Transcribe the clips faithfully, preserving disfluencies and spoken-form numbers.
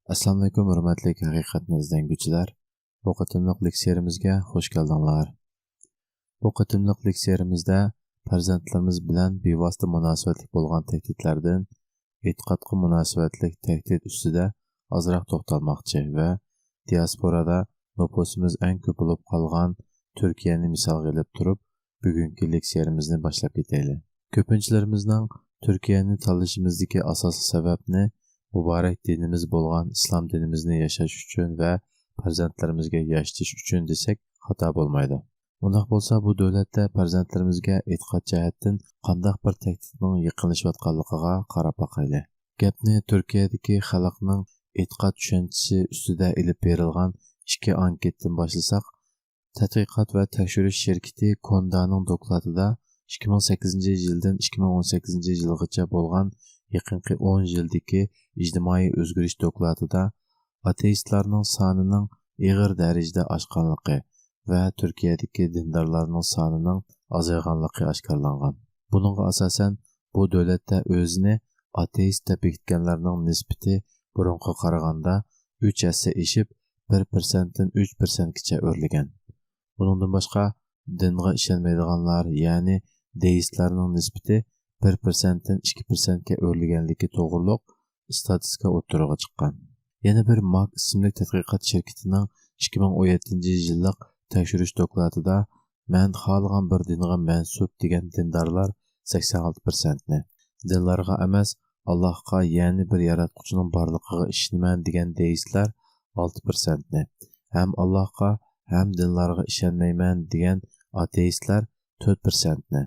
ئەسسالامۇئەلەيكۇم، ھۆرمەتلىك ھەقىقەتنى ئىزدەنگۈچىلەر. بۇ قېتىملىق لېكسىيەمىزگە خۇش كەلدىڭلار. بۇ قېتىملىق لېكسىيەمىزدە پەرزەنتلىرىمىز بىلەن بىۋاسىتە مۇناسىۋەتلىك بولغان تەھدىتلەردىن ئېتىقادقا مۇناسىۋەتلىك تەھدىت ئۈستىدە ئازراق توختالماقچى ۋە دىياسپورادا نوپۇسىمىز ئەڭ كۆپ بولۇپ قالغان تۈركىيەنى مىسالغا ئېلىپ تۇرۇپ، بۈگۈنكى لېكسىيەمىزنى باشلاپ كېتەيلى. كۆپىنچىلىرىمىزنىڭ تۈركىيەنى تاللىشىمىزدىكى ئاساسلىق سەۋەبنى مۇبارەك دىنىمىز بولغان ئىسلام دىنىمىزنى ياشاش ئۈچۈن ۋە پەرزەنتلىرىمىزگە ياشىتىش ئۈچۈن دېسەك خاتا بولمايدۇ. ئۇنداق بولسا، بۇ دۆلەتتە پەرزەنتلىرىمىزگە ئېتىقاد جەھەتتىن قانداق بىر تەھدىتنىڭ يېقىنلىشىۋاتقانلىقىغا قاراپ باقايلى. گەپنى تۈركىيەدىكى خەلقنىڭ ئېتىقاد چۈشەنچىسى ئۈستىدە ئېلىپ بېرىلغان ئىككى ئانكېتتىن باشلىساق، تەتقىقات ۋە تەكشۈرۈش شىركىتى كوندانىڭ دوكلاتىدا ئىككى مىڭ سەككىزىنچى يىلدىن ئىككى مىڭ ئون سەككىزىنچى يىلغىچە بولغان يېقىنقى ئون يىلدىكى ئىجتىمائىي ئۆزگىرىش دوكلاتىدا ئاتېئىستلارنىڭ سانىنىڭ ئېغىر دەرىجىدە ئاشقانلىقى ۋە تۈركىيەدىكى دىندارلارنىڭ سانىنىڭ ئازايغانلىقى ئاشكارىلانغان. بۇنىڭغا ئاساسەن، بۇ دۆلەتتە ئۆزىنى ئاتېئىست دەپ بېكىتكەنلەرنىڭ نىسبىتى بۇرۇنقىغا قارىغاندا ئۈچ ھەسسە ئېشىپ، بىر پىرسەنتتىن ئۈچ پىرسەنتكىچە ئۆرلىگەن. بۇنىڭدىن باشقا، دىنغا ئىشەنمەيدىغانلار، يەنى دېئىستلارنىڭ نىسبىتى بىر پىرسەنتتىن ئىككى پىرسەنتكە ئۆرلىگەنلىكى توغرۇلۇق ئىستاتىستىكا ئوتتۇرىغا چىققان. يەنە بىر ماك ئىسىملىك تەتقىقات شىركىتىنىڭ ئىككى مىڭ ئون يەتتىنچى يىللىق تەكشۈرۈش دوكلاتىدا، «مەن خالىغان بىر دىنغا مەنسۇپ» دېگەن دىندارلار سەكسەن ئالتە پىرسەنتنى، «دىنلارغا ئەمەس، ئاللاھقا، يەنى بىر ياراتقۇچىنىڭ بارلىقىغا ئىشىنىمەن» دېگەن دېئىستلار ئالتە پىرسەنتنى، «ھەم ئاللاھقا، ھەم دىنلارغا ئىشەنمەيمەن» دېگەن ئاتېئىستلار تۆت پىرسەنتنى،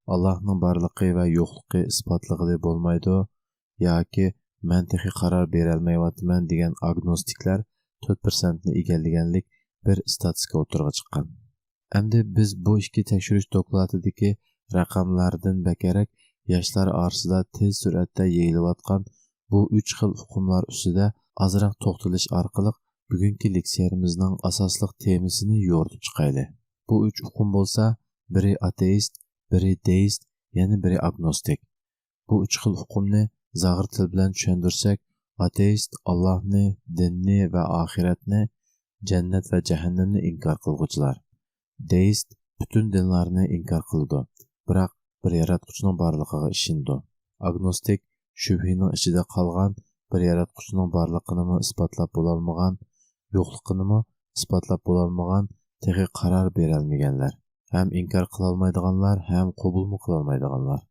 «ئاللاھنىڭ بارلىقى ۋە يوقلۇقى ئىسپاتلىغىلى بولمايدۇ» ياكى «مەن تېخى قارار بېرەلمەيۋاتىمەن» دېگەن ئاگنوستىكلار تۆت پىرسەنتنى ئىگىلىگەنلىك بىر ئىستاتىستىكا ئوتتۇرىغا چىققان. ئەمدى بىز بۇ ئىككى تەكشۈرۈش دوكلاتىدىكى رەقەملەردىن بەكرەك ياشلار ئارىسىدا تېز سۈرئەتتە يېيىلىۋاتقان بۇ ئۈچ خىل ئۇقۇملار ئۈستىدە ئازراق توختىلىش ئارقىلىق بۈگۈنكى لېكسىيەمىزنىڭ ئاساسلىق تېمىسىنى يورۇتۇپ چىقايلى. بۇ ئۈچ ئۇقۇم بولسا، بىرى ئاتېئىست، بىرى دېئىست، يەنە بىرى ئاگنوستىك. بۇ ئۈچ خىل ئۇقۇمنى زاغرا تىل بىلەن چۈشەندۈرسەك، ئاتېئىست ئاللاھنى، دىننى ۋە ئاخىرەتنى، جەننەت ۋە جەھەننەمنى ئىنكار قىلغۇچىلار. دېئىست پۈتۈن دىنلارنى ئىنكار قىلىدۇ، بىراق بىر ياراتقۇچىنىڭ بارلىقىغا ئىشىنىدۇ. ئاگنوستىك شۈبھىنىڭ ئىچىدە قالغان، بىر ياراتقۇچىنىڭ بارلىقىنىمۇ ئىسپاتلاپ بولالمىغان، يوقلۇقىنىمۇ ئىسپاتلاپ بولالمىغان، تېخى قارار بېرەلمىگەنلەر، ھەم ئىنكار قىلالمايدىغانلار، ھەم قوبۇلمۇ قىلالمايدىغانلار.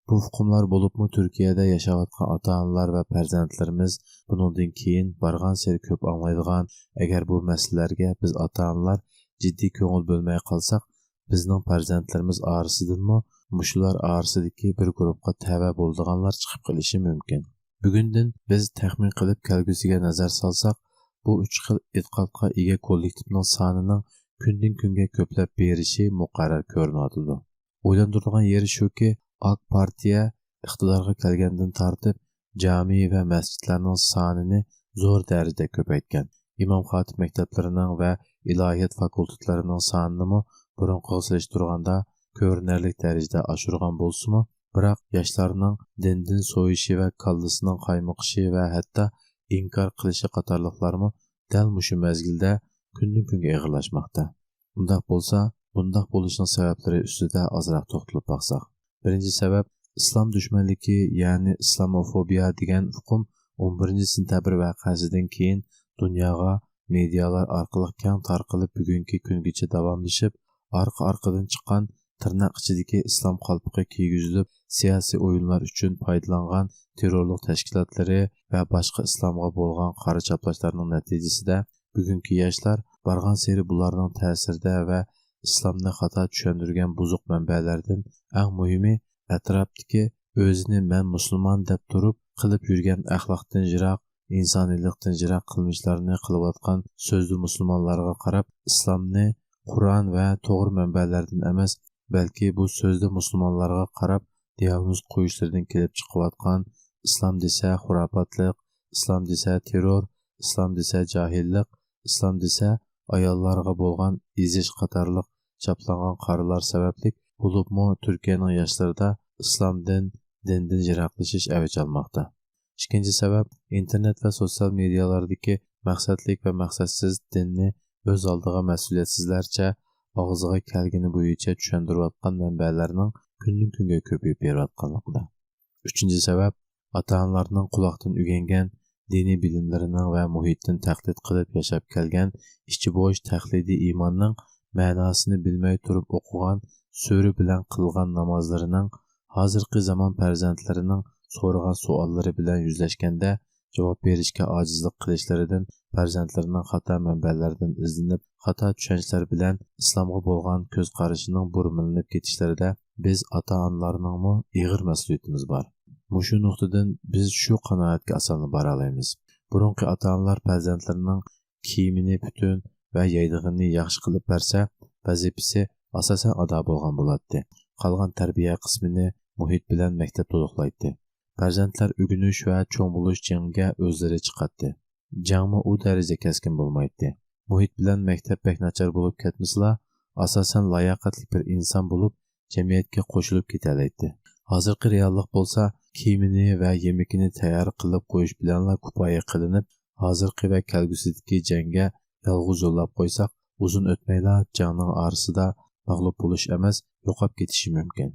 بۇ ئۇقۇملار، بولۇپمۇ تۈركىيەدە ياشاۋاتقان ئاتا-ئانىلار ۋە پەرزەنتلىرىمىز بۇنىڭدىن كېيىن بارغانسېرى كۆپ ئاڭلايدىغان، ئەگەر بۇ مەسىلىلەرگە بىز ئاتا-ئانىلار جىددىي كۆڭۈل بۆلمەي قالساق، بىزنىڭ پەرزەنتلىرىمىز ئارىسىدىنمۇ مۇشۇلار ئارىسىدىكى بىر گۇرۇپپىغا تەۋە بولىدىغانلار چىقىپ قېلىشى مۇمكىن. بۈگۈندىن بىز تەخمىن قىلىپ كەلگۈسىگە نەزەر سالساق، بۇ ئۈچ خىل ئېتىقادقا ئىگە كوللېكتىپنىڭ سانىنىڭ كۈندىن-كۈنگە كۆپلەپ بېرىشى مۇقەررەر كۆرۈنۈۋاتىدۇ. ئويلاندۇرىدىغان يېرى شۇكى، ئاك پارتىيە ئىقتىدارغا كەلگەندىن تارتىپ جامى ۋە مەسچىتلەرنىڭ سانىنى زور دەرىجىدە كۆپەيتكەن. ئىمام خاتىپ مەكتەپلىرىنىڭ ۋە ئىلاھىيات فاكۇلتېتلىرىنىڭ سانىنىمۇ بۇرۇنقىغا سېلىشتۇرغاندا كۆرۈنەرلىك دەرىجىدە ئاشۇرغان بولسىمۇ، بىراق ياشلارنىڭ دىندىن سويۇشى ۋە كاللىسىنىڭ قايمىقىشى ۋە ھەتتا ئىنكار قىلىشى قاتارلىقلارمۇ دەل مۇشۇ مەزگىلدە كۈندىن-كۈنگە ئېغىرلاشماقتا. ئۇنداق بولسا، بۇنداق بولۇشنىڭ سەۋەبلىرى ئۈستىدە ئازراق توختىلىپ باقساق. بىرىنچى سەۋەب، ئىسلام دۈشمەنلىكى، يەنى ئىسلاموفوبىيە دېگەن ئۇقۇم ئون بىرىنچى سېنتەبىر ۋەقەسىدىن كېيىن دۇنياغا مېدىيالار ئارقىلىق كەڭ تارقىلىپ، بۈگۈنكى كۈنگىچە داۋاملىشىپ، ئارقا-ئارقىدىن چىققان تىرناق ئىچىدىكى ئىسلام قالپىقى كىيگۈزۈلۈپ، سىياسىي ئويۇنلار ئۈچۈن پايدىلانغان تېررورلۇق تەشكىلاتلىرى ۋە باشقا ئىسلامغا بولغان قارا چاپلاشلارنىڭ نەتىجىسىدە، بۈگۈنكى ياشلار بارغانسېرى بۇلارنىڭ تەسىرىدە ۋە ئىسلامنى خاتا چۈشەندۈرگەن بۇزۇق مەنبەلەردىن، ئەڭ مۇھىمى، ئەتراپتىكى ئۆزىنى «مەن مۇسۇلمان» دەپ تۇرۇپ قىلىپ يۈرگەن ئەخلاقتىن يىراق، ئىنسانىيلىقتىن يىراق قىلمىشلارنى قىلىۋاتقان سۆزدە مۇسۇلمانلارغا قاراپ، ئىسلامنى قۇرئان ۋە توغرا مەنبەلەردىن ئەمەس، بەلكى بۇ سۆزدە مۇسۇلمانلارغا قاراپ دىياگنوز قويۇشلىرىدىن كېلىپ چىقىۋاتقان «ئىسلام دېسە خۇراپاتلىق، ئىسلام دېسە تېررور، ئىسلام دېسە جاھىللىق، ئىسلام دېسە ئاياللارغا بولغان ئېزىش» قاتارلىق چاپلانغان قارىلار سەۋەبلىك، بولۇپمۇ تۈركىيەنىڭ ياشلىرىدا ئىسلامدىن، دىندىن يىراقلىشىش ئەۋج ئالماقتا. ئىككىنچى سەۋەب، ئىنتېرنېت ۋە سوتسىيال مېدىيالاردىكى مەقسەتلىك ۋە مەقسەتسىز دىننى ئۆز ئالدىغا مەسئۇلىيەتسىزلەرچە ئاغزىغا كەلگىنى بويىچە چۈشەندۈرۈۋاتقان مەنبەلەرنىڭ كۈندىن-كۈنگە كۆپىيىپ بېرىۋاتقانلىقىدا. ئۈچىنچى سەۋەب، ئاتا-ئانىلارنىڭ قۇلاقتىن ئۆگەنگەن دىنىي بىلىملىرىنىڭ ۋە مۇھىتتىن تەقلىد قىلىپ ياشاپ كەلگەن ئىچى بوش تەقلىدىي ئىماننىڭ مەناسىنى بىلمەي تۇرۇپ ئوقۇغان سۈرە بىلەن قىلغان نامازلىرىنىڭ ھازىرقى زامان پەرزەنتلىرىنىڭ سورىغان سوئاللىرى بىلەن يۈزلەشكەندە جاۋاب بېرىشكە ئاجىزلىق قىلىشلىرىدىن، پەرزەنتلىرىنىڭ خاتا مەنبەلەردىن ئىزدىنىپ، خاتا چۈشەنچىلەر بىلەن ئىسلامغا بولغان كۆز قارىشىنىڭ بۇرمىلىنىپ كېتىشلىرىدە بىز ئاتا-ئانىلارنىڭمۇ ئېغىر مەسئۇلىيىتىمىز بار. مۇشۇ نۇقتىدىن بىز شۇ قانائەتكە ئاسانلا بارالايمىز. بۇرۇنقى ئاتا-ئانىلار پەرزەنتلىرىنىڭ كىيىمىنى پۈتۈن ۋە يەيدىغىنىنى ياخشى قىلىپ بەرسە، ۋەزىپىسى ئاساسەن ئادا بولغان بولاتتى. قالغان تەربىيە قىسمىنى مۇھىت بىلەن مەكتەپ تولۇقلايتتى. پەرزەنتلەر ئۆگىنىش ۋە چوڭ بولۇش جېڭىگە ئۆزلىرى چىقاتتى. جەڭمۇ ئۇ دەرىجىدە كەسكىن بولمايتتى. مۇھىت بىلەن مەكتەپ بەك ناچار بولۇپ كەتمىسىلا، ئاساسەن لاياقەتلىك بىر ئىنسان بولۇپ، جەمئىيەتكە قوشۇلۇپ كېتەلەيتتى. ھازىرقى رېئاللىق بولسا، كىيىمىنى ۋە يېمىكىنى تەييار قىلىپ قويۇش بىلەنلا كۇپايە قىلىنىپ، ھازىرقى ۋە كەلگۈسىدىكى جەڭگە يالغۇز يوللاپ قويساق، ئۇزۇن ئۆتمەيلا جەڭنىڭ ئارىسىدا مەغلۇپ بولۇش ئەمەس، يوقاپ كېتىشى مۇمكىن.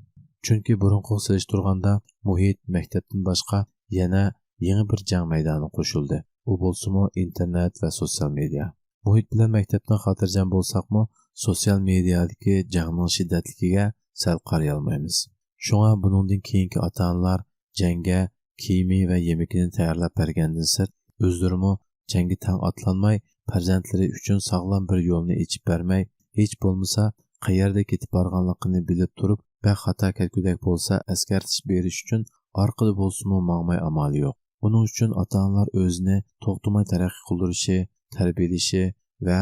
چۈنكى بۇرۇنقىغا سېلىشتۇرغاندا مۇھىت مەكتەپتىن باشقا يەنە يېڭى بىر جەڭ مەيدانىغا قوشۇلدى. ئۇ بولسىمۇ ئىنتېرنېت ۋە سوتسىيال مېدىيا. مۇھىت بىلەن مەكتەپتىن خاتىرجەم بولساقمۇ، سوتسىيال مېدىيادىكى جەڭنىڭ شىددەتلىكىگە سەل قارىيالمايمىز. شۇڭا بۇنىڭدىن كېيىنكى ئاتا-ئانىلار جەڭگە كىيىمى ۋە يېمىكىنى تەييارلاپ بەرگەندىن سىرت، ئۆزلىرىمۇ جەڭگە تەڭ ئاتلانماي، پەرزەنتلىرى ئۈچۈن ساغلام بىر يولنى ئېچىپ بەرمەي، ھېچ بولمىسا قەيەردە كېتىپ بارغانلىقىنى بىلىپ تۇرۇپ، بەك خاتا كەتكۈدەك بولسا ئەسكەرتىش بېرىش ئۈچۈن ئارقىدا بولسىمۇ ماڭماي ئامالى يوق. بۇنىڭ ئۈچۈن ئاتا-ئانىلار ئۆزىنى توختىماي تەرەققىي قىلدۇرۇشى، تەربىيەلىشى ۋە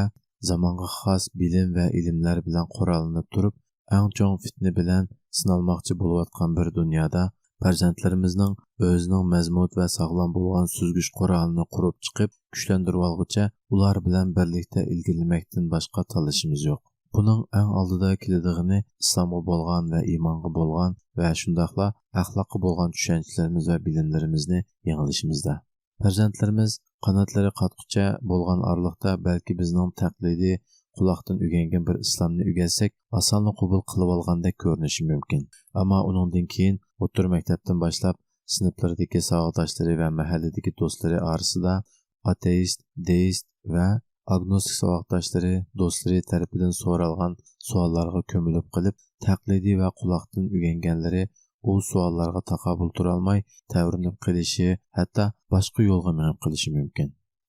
زامانغا خاس بىلىم ۋە ئىلىملەر بىلەن قوراللىنىپ تۇرۇپ، ئەڭ چوڭ فىتنە بىلەن سىنالماقچى بولۇۋاتقان بىر دۇنيادا پەرزەنتلىرىمىزنىڭ ئۆزىنىڭ مەزمۇت ۋە ساغلام بولغان سۈزگۈچ قورالىنى قۇرۇپ چىقىپ، كۈچلەندۈرۈۋالغۇچە ئۇلار بىلەن بىرلىكتە ئىلگىرىلىمەكتىن باشقا تاللىشىمىز يوق. بۇنىڭ ئەڭ ئالدىدا كېلىدىغىنى ئىسلامغا بولغان ۋە ئىمانغا بولغان ۋە شۇنداقلا ئەخلاققا بولغان چۈشەنچىلىرىمىز ۋە بىلىملىرىمىزنى يېڭىلىشىمىزدا. پەرزەنتلىرىمىز قاناتلىرى قاتقۇچە بولغان ئارىلىقتا بەلكى بىزنىڭ تەقلىدىي قۇلاقتىن ئۆگەنگەن بىر ئىسلامنى ئۆگەتسەك، ئاسانلا قوبۇل قىلىۋالغاندەك كۆرۈنۈشى مۇمكىن. ئەمما ئۇنىڭدىن كېيىن ئوتتۇرا مەكتەپتىن باشلاپ سىنىپلىرىدىكى ساۋاقداشلىرى ۋە مەھەللىدىكى دوستلىرى ئارىسىدا ئاتېئىست، دېئىست ۋە ئاگنوستىك ساۋاقداشلىرى، دوستلىرى تەرىپىدىن سورالغان سوئاللارغا كۆمۈلۈپ قېلىپ، تەقلىدىي ۋە قۇلاقتىن ئۆگەنگەنلىرى ئۇ سوئاللارغا تاقابىل تۇرالماي تەۋرىنىپ قېلىشى، ھەتتا باشقا يولغا مېڭىپ قېلىشى مۇمكىن.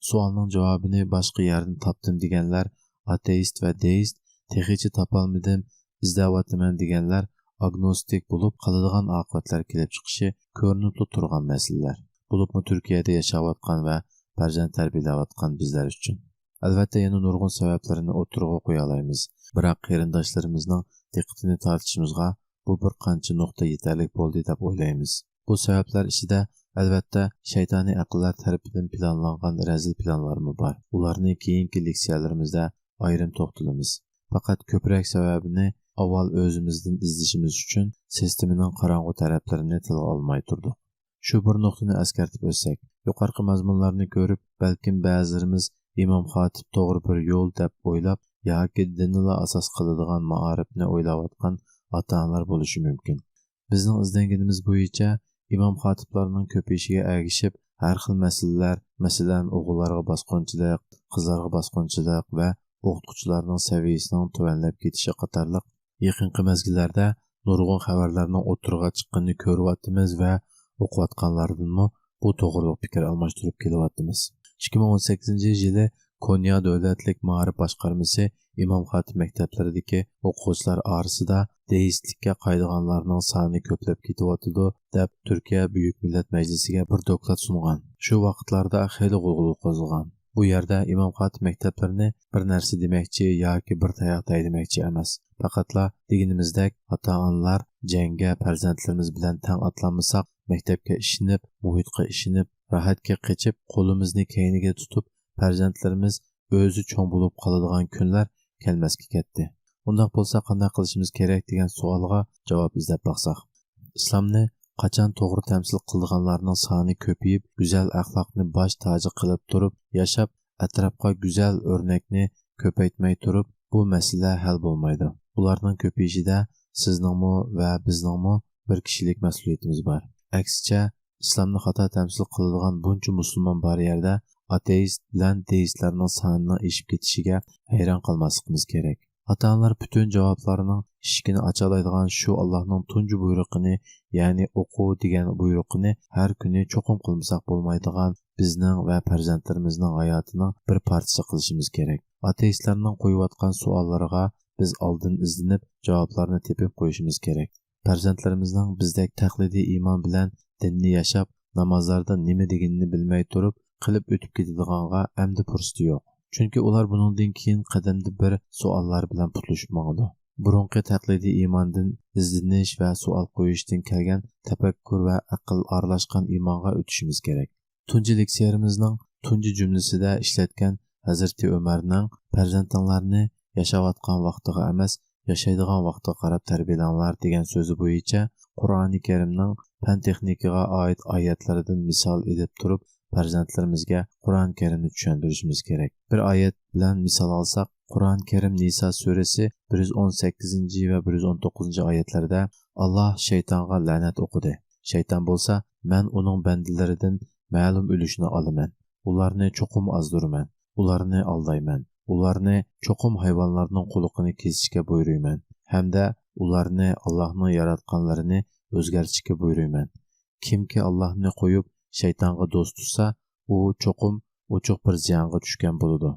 سوئالنىڭ جاۋابىنى باشقا يەردىن تاپتىم دېگەنلەر ئاتېئىست ۋە دېئىست، تېخىچە تاپالمىدىم، ئىزدەۋاتىمەن دېگەنلەر ئاگنوستىك بولۇپ قالىدىغان ئاقىۋەتلەر كېلىپ چىقىشى كۆرۈنۈپلا تۇرغان مەسىلىلەر. بولۇپمۇ تۈركىيەدە ياشاۋاتقان ۋە پەرزەنت تەربىيەلەۋاتقان بىزلەر ئۈچۈن. ئەلۋەتتە، يەنە نۇرغۇن سەۋەبلەرنى ئوتتۇرىغا قويالايمىز. بىراق قېرىنداشلىرىمىزنىڭ دىققىتىنى تارتىشىمىزغا بۇ بىر قانچە نۇقتا يېتەرلىك بولدى دەپ ئويلايمىز. بۇ سەۋەبلەر ئىچىدە، ئەلۋەتتە، شەيتانىي ئەقىللەر تەرىپىدىن پىلانلانغان رەزىل پىلانلارمۇ بار. ئۇلارنى كېيىنكى لېكسىيەلىرىمىزدە ئايرىم توختىلىمىز. پەقەت كۆپرەك سەۋەبىنى ئاۋۋال ئۆزىمىزدىن ئىزدىشىمىز ئۈچۈن سىستېمىنىڭ قاراڭغۇ تەرەپلىرىنى تىلغا ئالماي تۇردۇق. شۇ بىر نۇقتىنى ئەسكەرتىپ ئۆتسەك، يۇقىرىقى مەزمۇنلارنى كۆرۈپ، بەلكىم بەزىلىرىمىز ئىمام خاتىپ توغرا بىر يول دەپ ئويلاپ ياكى دىننىلا ئاساس قىلىدىغان مائارىپنى ئويلاۋاتقان ئاتا-ئانىلار بولۇشى مۇمكىن. بىزنىڭ ئىزدەنگىنىمىز بويىچە، ئىمام خاتىپلارنىڭ كۆپىيىشىگە ئەگىشىپ، ھەر خىل مەسىلىلەر، مەسىلەن، ئوغۇللارغا باسقۇنچىلىق، قىزلارغا باسقۇنچىلىق ۋە ئوقۇتقۇچىلارنىڭ سەۋىيىسىنىڭ تۆۋەنلەپ كېتىشى قاتارلىق يېقىنقى مەزگىللەردە نۇرغۇن خەۋەرلەرنىڭ ئوتتۇرىغا چىققىنىنى كۆرۈۋاتىمىز ۋە ئوقۇۋاتقانلاردىنمۇ بۇ توغرىلىق پىكىر ئالماشتۇرۇپ كېلىۋاتىمىز. ئىككى مىڭ ئون سەككىزىنچى يىلى كونيا دۆلەتلىك مائارىپ باشقارمىسى ئىمام خاتىپ مەكتەپلىرىدىكى ئوقۇغۇچىلار ئارىسىدا دېئىستلىككە قايىدىغانلارنىڭ سانى كۆپلەپ كېتىۋاتىدۇ، دەپ تۈركىيە بۈيۈك مىللەت مەجلىسىگە بىر دوكلات سۇنغان. شۇ ۋاقىتلاردا خېلى غۇلغۇلا قوزغىغان. بۇ يەردە ئىمام خاتىپ مەكتەپلىرىنى بىر نەرسە دېمەكچى ياكى بىر تاياق دەيدىمەكچى ئەمەس. پەقەتلا دېگىنىمىزدەك، ئاتا-ئانىلار جەڭگە پەرزەنتلىرىمىز بىلەن تەڭ ئاتلانمىساق، مەكتەپكە ئىشىنىپ، مۇھىتقا ئىشىنىپ، راھەتكە قېچىپ، قولىمىزنى كەينىگە تۇتۇپ، پەرزەنتلىرىمىز ئۆزى چوڭ بولۇپ قالىدىغان كۈنلەر كەلمەسكە كەتتى. ئۇنداق بولسا قانداق قىلىشىمىز كېرەك دېگەن سوئالغا جاۋاب ئىزدەپ باقساق، ئىسلامنى قاچان توغرا تەمسىل قىلىدىغانلارنىڭ سانى كۆپىيىپ، گۈزەل ئەخلاقنى باش تاجى قىلىپ تۇرۇپ ياشاپ، ئەتراپقا گۈزەل ئۆرنەكنى كۆپەيتمەي تۇرۇپ، بۇ مەسىلە ھەل بولمايدۇ. بۇلارنىڭ كۆپىيىشىدە سىزنىڭمۇ ۋە بىزنىڭمۇ بىر كىشىلىك مەسئۇلىيىتىمىز بار. ئەكسىچە، ئىسلامنى خاتا تەمسىل قىلىدىغان بۇنچە مۇسۇلمان بار يەردە، ئاتېئىست بىلەن دېئىستلارنىڭ سانىنىڭ ئېشىپ كېتىشىگە ھەيران قالماسلىقىمىز كېرەك. ئاتا-ئانىلار پۈتۈن جاۋابلارنىڭ ئىشىكىنى ئاچالايدىغان شۇ ئاللاھنىڭ تۇنجى بۇيرۇقىنى، يەنى ئوقۇ دېگەن بۇيرۇقىنى ھەر كۈنى چوقۇم قىلمىساق بولمايدىغان بىزنىڭ ۋە پەرزەنتلىرىمىزنىڭ ھاياتىنىڭ بىر پارچىسى قىلىشىمىز كېرەك. ئاتېئىستلارنىڭ قويۇۋاتقان سوئاللىرىغا بىز ئالدىن ئىزدىنىپ، جاۋابلارنى تېپىپ قويۇشىمىز كېرەك. پەرزەنتلىرىمىزنىڭ بىزدەك تەقلىدىي ئىمان بىلەن دىننى ياشاپ، نامازلاردا نېمە دېگىنىنى بىلمەي تۇرۇپ، قىلىپ ئۆتۈپ كېتىدىغانغا ئەمدى پۇرسىتى يوق. چۈنكى ئۇلار بۇنىڭدىن كېيىن قەدەمدە بىر سوئاللار بىلەن پۇتلىشىپ ماڭىدۇ. بۇرۇنقى تەقلىدىي ئىماندىن ئىزدىنىش ۋە سوئال قويۇشتىن كەلگەن تەپەككۇر ۋە ئەقىل ئارىلاشقان ئىمانغا ئۆتۈشىمىز كېرەك. تۇنجى لېكسىيەمىزنىڭ تۇنجى جۈملىسىدە ئىشلەتكەن ھەزرىتى ئۆمەرنىڭ «پەرزەنتىڭلارنى ياشاۋاتقان ۋاقتىغا ئەمەس، ياشايدىغان ۋاقتىغا قاراپ تەربىيەلەڭلار» دېگەن سۆزى بويىچە قۇرئانى كەرىمنىڭ پەن تېخنىكىغا ئائىت ئايەتلىرىدىن مىسال ئېلىپ تۇرۇپ، پەرزەنتلىرىمىزگە قۇرئان كەرىمنى چۈشەندۈرۈشىمىز كېرەك. بىر ئايەت بىلەن مىسال ئالساق، قۇرئان كەرىم نىسا سۈرىسى بىر يۈز ئون سەككىزىنچى ۋە بىر يۈز ئون توققۇزىنچى ئايەتلەردە، «ئاللاھ شەيتانغا لەنەت ئوقۇدى. شەيتان بولسا، مەن ئۇنىڭ بەندىلىرىدىن مەلۇم ئۈلۈشنى ئالىمەن. ئۇلارنى چوقۇم ئازدۇرىمەن. ئۇلارنى ئالدايمەن. ئۇلارنى چوقۇم ھايۋانلارنىڭ قۇلىقىنى كېسىشكە بۇيرۇيمەن. ھەمدە ئۇلارنى ئاللاھنىڭ ياراتقانلىرىنى ئۆزگەرتىشكە بۇيرۇيمەن. كىمكى ئاللاھنى قويۇپ، شەيتانغا دوست تۇتسا، ئۇ چوقۇم ئوچۇق بىر زىيانغا چۈشكەن بولىدۇ.»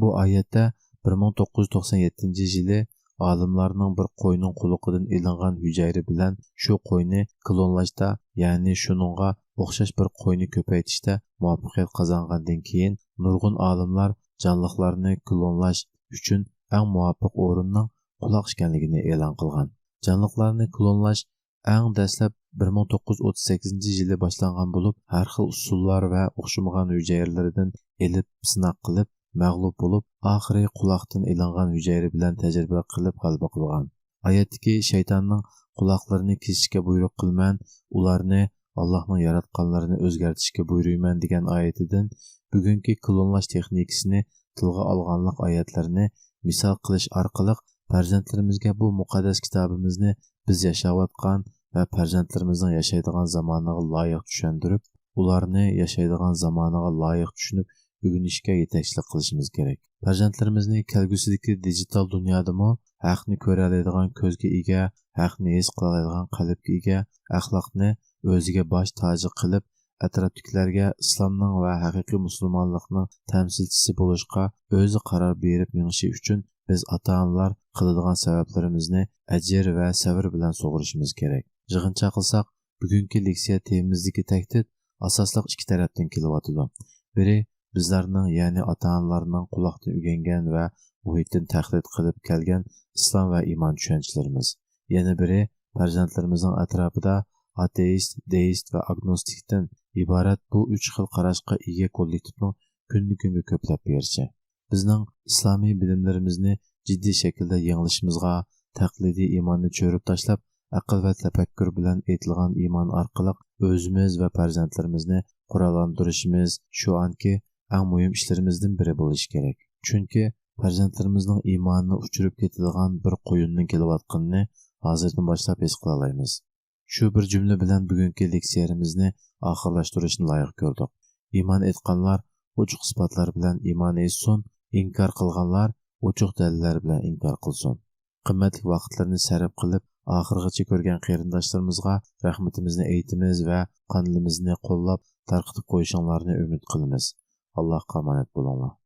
بۇ ئايەتتە بىر مىڭ توققۇز يۈز توقسان يەتتىنچى يىلى ئالىملارنىڭ بىر قوينىڭ قۇلىقىدىن ئېلىنغان ھۈجەيرە بىلەن شۇ قوينى كلونلاشتا، يەنى شۇنىڭغا ئوخشاش بىر قوينى كۆپەيتىشتە مۇۋەپپەقىيەت قازانغاندىن كېيىن، نۇرغۇن ئالىملار جانلىقلارنى كلونلاش ئۈچۈن ئەڭ مۇۋاپىق ئورۇننىڭ قۇلاق ئىكەنلىكىنى ئېلان قىلغان. جانلىقلارنى كلونلاش ئەڭ دەسلەپ بىر مىڭ توققۇز يۈز ئوتتۇز سەككىزىنچى يىلى باشلانغان بولۇپ، ھەر خىل ئۇسۇللار ۋە ئوخشىمىغان ھۈجەيرىلەردىن ئېلىپ سىناق قىلىپ، مەغلۇپ بولۇپ، ئاخىرى قۇلاقتىن ئېلىنغان ھۈجەيرە بىلەن تەجرىبە قىلىپ غەلىبە قىلغان. ئايەتتىكى «شەيتاننىڭ قۇلاقلىرىنى كېسىشكە بۇيرۇق قىلىمەن، ئۇلارنى ئاللاھنىڭ ياراتقانلىرىنى ئۆزگەرتىشكە بۇيرۇيمەن» دېگەن ئايىتىدىن بۈگۈنكى كلونلاش تېخنىكىسىنى تىلغا ئالغانلىق ئايەتلەرنى مىسال قىلىش ئارقىلىق پەرزەنتلىرىمىزگە بۇ مۇقەددەس كىتابىمىزنى بىز ياشاۋاتقان ۋە پەرزەنتلىرىمىزنىڭ ياشايدىغان زامانىغا لايىق چۈشەندۈرۈپ، ئۇلارنى ياشايدىغان زامانىغا لايىق چۈشىنىپ ئۆگىنىشكە يېتەكچىلىك قىلىشىمىز كېرەك. پەرزەنتلىرىمىزنى كەلگۈسىدىكى دىجىتال دۇنيادىمۇ ھەقنى كۆرەلەيدىغان كۆزگە ئىگە، ھەقنى ھېس قىلالايدىغان قەلبكە ئىگە، ئەخلاقنى ئۆزىگە باش تاجى قىلىپ، ئەتراپتىكىلەرگە ئىسلامنىڭ ۋە ھەقىقىي مۇسۇلمانلىقنىڭ تەمسىلچىسى بولۇشقا ئۆزى قارار بېرىپ مېڭىشى ئۈچۈن بىز ئاتا-ئانىلار قىلىدىغان سەۋەبلىرىمىزنى ئەجىر ۋە سەۋر بىلەن سۇغىرىشىمىز كېرەك. يىغىنچاق قىلساق، بۈگۈنكى لېكسىيە تېمىمىزدىكى تەھدىت ئاساسلىق ئىككى تەرەپتىن كېلىۋاتىدۇ. بىرى، بىزلەرنىڭ، يەنى ئاتا-ئانىلارنىڭ قۇلاقتىن ئۆگەنگەن ۋە مۇھىتتىن تەقلىد قىلىپ كەلگەن ئىسلام ۋە ئىمان چۈشەنچىلىرىمىز. يەنە بىرى، پەرزەنتلىرىمىزنىڭ ئەتراپىدا ئاتېئىست، دېئىست ۋە ئاگنوستىكتىن ئىبارەت بۇ ئۈچ خىل قاراشقا ئىگە كوللېكتىپنىڭ كۈندىن-كۈنگە كۆپلەپ بېرىشى. بىزنىڭ ئىسلامىي بىلىملىرىمىزنى جىددىي شەكىلدە يېڭىلىشىمىزغا، تەقلىدىي ئىماننى چۆرۈپ تاشلاپ، ئەقىل ۋە تەپەككۇر بىلەن ئېيتىلغان ئىمان ئارقىلىق ئۆزىمىز ۋە پەرزەنتلىرىمىزنى قوراللاندۇرۇشىمىز شۇ ئانكى ئەڭ مۇھىم ئىشلىرىمىزدىن بىرى بولۇشى كېرەك. چۈنكى پەرزەنتلىرىمىزنىڭ ئىمانى ئۇچۇرۇپ كېتىدىغان بىر قۇيۇننىڭ كېلىۋاتقىنىنى ھازىردىن باشلاپ ھېس قىلالايمىز. شۇ بىر جۈملە بىلەن بۈگۈنكى لېكسىيەمىزنى ئاخىرلاشتۇرۇشنى لايىق كۆردۇق. ئىمان ئېيتقانلار ئوچۇق ئىسپاتلار بىلەن ئىمان ئېيتسۇن، ئىنكار قىلغانلار ئوچۇق دەلىللەر بىلەن ئىنكار قىلسۇن. قىممەتلىك ۋاقىتلىرىنى سەرپ قىلىپ، ئاخىرغىچە كۆرگەن قېرىنداشلىرىمىزغا رەھمىتىمىزنى ئېيتىمىز ۋە قانىلىمىزنى قوللاپ تارقىتىپ قويۇشۇڭلارنى ئۈمىد قىلىمىز. ئاللاھقا ئامانەت بولۇڭلار.